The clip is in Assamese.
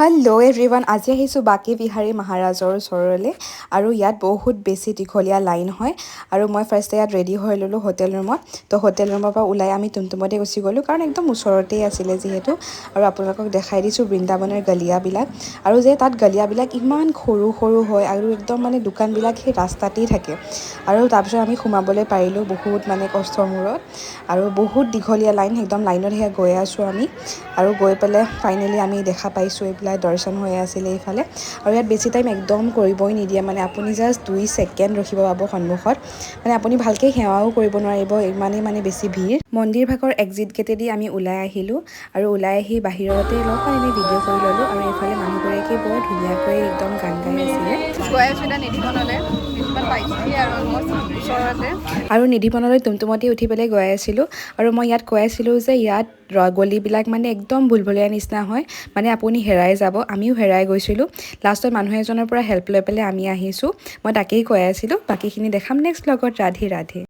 হেল্ল' এভৰিৱান, আজি আহিছোঁ বাঁকে বিহাৰী মহাৰাজৰ ওচৰলৈ আৰু ইয়াত বহুত বেছি দীঘলীয়া লাইন হয়। আৰু মই ফাৰ্ষ্টে ইয়াত ৰেডি হৈ ল'লোঁ হোটেল ৰুমত। তো হোটেল ৰুমৰ পৰা ওলাই আমি টুমটুমতে গুচি গ'লোঁ, কাৰণ একদম ওচৰতেই আছিলে যিহেতু। আৰু আপোনালোকক দেখাই দিছোঁ বৃন্দাবনৰ গলিয়াবিলাক আৰু যে তাত গলিয়াবিলাক ইমান সৰু সৰু হয় আৰু একদম মানে দোকানবিলাক সেই ৰাস্তাতেই থাকে। আৰু তাৰপিছত আমি সোমাবলৈ পাৰিলোঁ বহুত মানে কষ্টৰ মূৰত আৰু বহুত দীঘলীয়া লাইন, একদম লাইনত সেয়া গৈ আছোঁ আমি। আৰু গৈ পেলাই ফাইনেলি আমি দেখা পাইছোঁ, এইবিলাক দৰ্শন হৈ আছিলে এইফালে। আৰু ইয়াত বেছি টাইম একদম কৰিবই নিদিয়ে, মানে আপুনি জাষ্ট 2 ছেকেণ্ড ৰখিব পাব সন্মুখত, মানে আপুনি ভালকৈ সেৱাও কৰিব নোৱাৰিব, ইমানেই মানে বেছি ভিৰ। মন্দিৰ ভাগৰ এক্সিট গেটেদি আমি ওলাই আহিলোঁ আৰু ওলাই আহি বাহিৰতে অলপমান এনেই ভিডিঅ' কৰি ল'লোঁ। আৰু এইফালে মানুহগৰাকী বৰ ধুনীয়াকৈ একদম গান গাই আছিলে। গৈ আছোঁ এতিয়া নিধিবনলৈ। নিধিবন পাইছোঁহি আৰু অলমষ্ট ওচৰতে। আৰু নিধিবনলৈ টুমটুমতে উঠি পেলাই গৈ আছিলোঁ। আৰু মই ইয়াত কৈ আছিলোঁ যে ইয়াত গলিবিলাক মানে একদম ভুলভুলীয়া নিচিনা হয়, মানে আপুনি হেৰাই যাব। আমিও হেৰাই গৈছিলোঁ। লাষ্টত মানুহ এজনৰ পৰা হেল্প লৈ পেলাই আমি আহিছোঁ। মই তাকেই কৈ আছিলোঁ। বাকীখিনি দেখাম নেক্সট ব্লগত। ৰাধে ৰাধে।